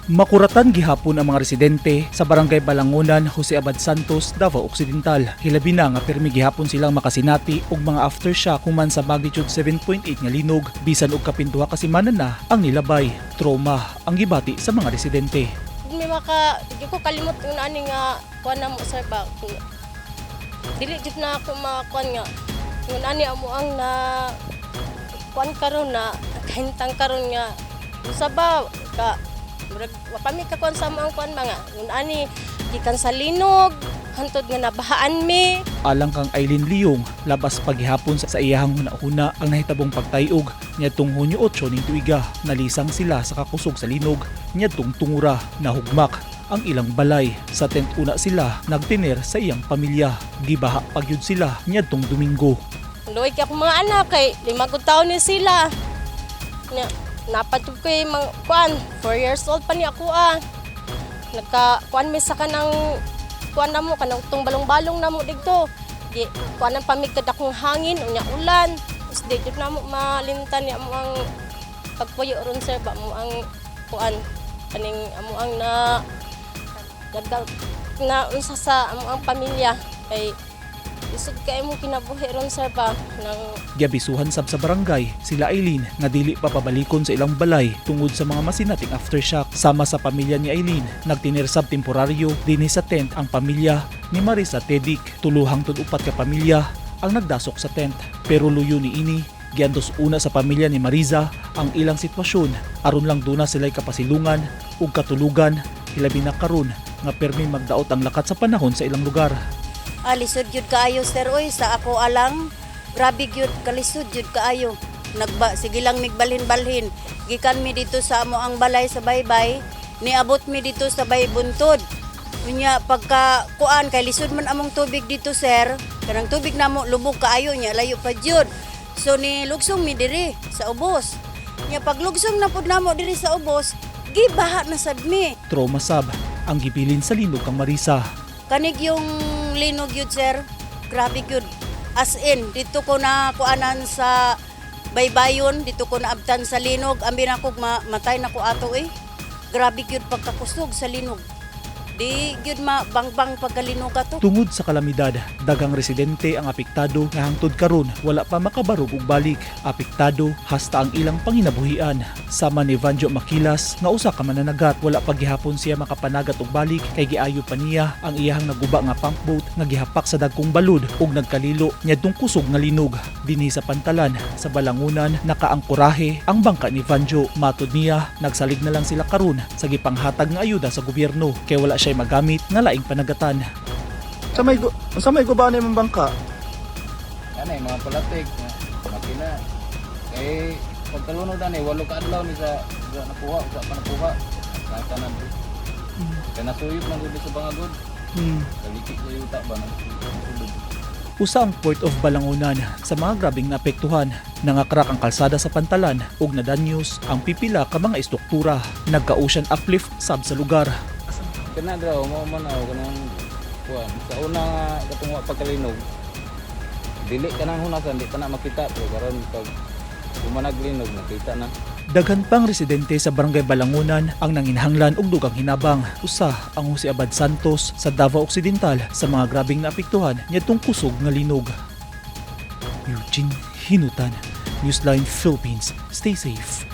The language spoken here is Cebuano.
Makuratan gihapon ang mga residente sa Barangay Balangonan, Jose Abad Santos, Davao Occidental. Hilabi na nga pirmi gihapon silang makasinati og mga aftershock human sa magnitude 7.8 nga linog, bisan og kapin 2 ka semana na ang nilabay. Trauma ang gibati sa mga residente. May maka di ko kalimot yung ani nga kuan na mo, sir, ba. Dili jud na ako makuan nga ngun ani amo ang na kuan karon, na kahintang karon nga usa ba ka murag wa pa mi kakuan sa amo ang kuan mga ngun ani gikan sa linog hantod nga nabahaan mi. Alang kang Eileen Leong, labas paghihapon sa iyahang huna-huna ang nahitabong pagtayog niadtong Hunyo 8 ning tuiga. Nalisang sila sa kakusog sa linog niadtong tungura, nahugmak ang ilang balay. Sa tent una sila nagtiner sa iyang pamilya. Gibaha pagyud sila niadtong Domingo. Luoy kay akong mga anak kay 5 gud taon ni sila. Nya napatug ko mga kuan, 4 years old pa ni ako ah. Nagka kuan mi sa kanang kuan namo, kanang tong balong-balong namo didto. Di kuan ang pamigkad akong hangin unya ulan. Is di jud namo malimtan ni amo ang pagpuyo ron, sir, ba mo ang kuan kaning amo ang na dagdag na unsa sa amo ang pamilya kay lisod kay mo kinabuhi ron, sir, ba nang Giabisuhan sab sa barangay sila Eileen nga dili pa pabalikon sa ilang balay tungod sa mga masinating aftershock. Sama sa pamilya ni Eileen, nagtiner sab temporaryo dinhi sa tent ang pamilya ni Marisa Tedik. Tulo hangtod upat ka pamilya ang nagdasok sa tent. Pero luyo ni ini, giantos una sa pamilya ni Mariza ang ilang sitwasyon aron lang duna sila'y kapasilungan ug katulugan, hilabi na karon nga permi magdaot ang lakat sa panahon sa ilang lugar. Ah, lisod jud kaayo, sir, oy, sa ako alang. Grabe gyud kalisod jud kaayo. Nagba sige lang migbalhin-balhin. Gikan mi dito sa amo ang balay sa baybay, niabot mi dito sa bay buntod. Unya pagka kuan kay lisod man among tubig dito, sir. Kanang tubig namo lubog kaayo nya layo pa jud. So ni lugsong mi diri sa ubos. Nya paglugsong na pud namo diri sa ubos, gibaha na sad mi. Trauma sab ang gibilin sa linog kang Marisa. Kanig yung linog yun, sir. Grabe yun. As in, dito ko na kuanan sa baybayon, dito ko naabtan sa linog. Ambi na ko, matay na ko ato eh. Grabe yun pagkakusog sa linog. Di gyud mabangbang pagkalinog ato. Tungod sa kalamidad, daghang residente ang apektado nga hangtod karon wala pa makabarog og balik. Apektado hasta ang ilang panginabuhian. Sama ni Vanjo Makilas nga usa ka mananagat, wala pa gihapon siya makapanagat og balik kay giayo pa niya ang iyahang naguba nga pump boat nga gihapak sa dagkong balud ug nagkalilo niadtong kusog nga linog. Dinhi sa pantalan sa Balangunan nakaangkorahe ang bangka ni Vanjo. Matod niya, nagsalig na lang sila karon sa gipanghatag nga ayuda sa gobyerno kay wala siya magamit nga laing panagatan. Sa may guba na imong bangka? Ano eh, mga palatik, makina. Kay pagkalunod ani 8 ka adlaw ni sa nakuha, sa pa nakuha. Sa tanan. Kay nasuyop man gud sa bangagod. Kaliki sa yuta ba nasunog. Usa ang Port of Balangonan sa mga grabeng naapektuhan. Nangakrak ang kalsada sa pantalan ug nadanyos ang pipila ka mga estruktura. Nagka-ocean uplift sab sa lugar. Kana draw mo man ako kanang kuan. Sa una nga katong wa pagkalinog. Dili kanang hunasan, di pa na makita, pero karon pag humanaglinog nakita na. Daghan pang residente sa Barangay Balangonan ang nanginhanglan og dugang hinabang. Usa ang Jose Abad Santos sa Davao Occidental sa mga grabeng naapektuhan niadtong kusog nga linog. Eugene Hinutan, Newsline Philippines. Stay safe.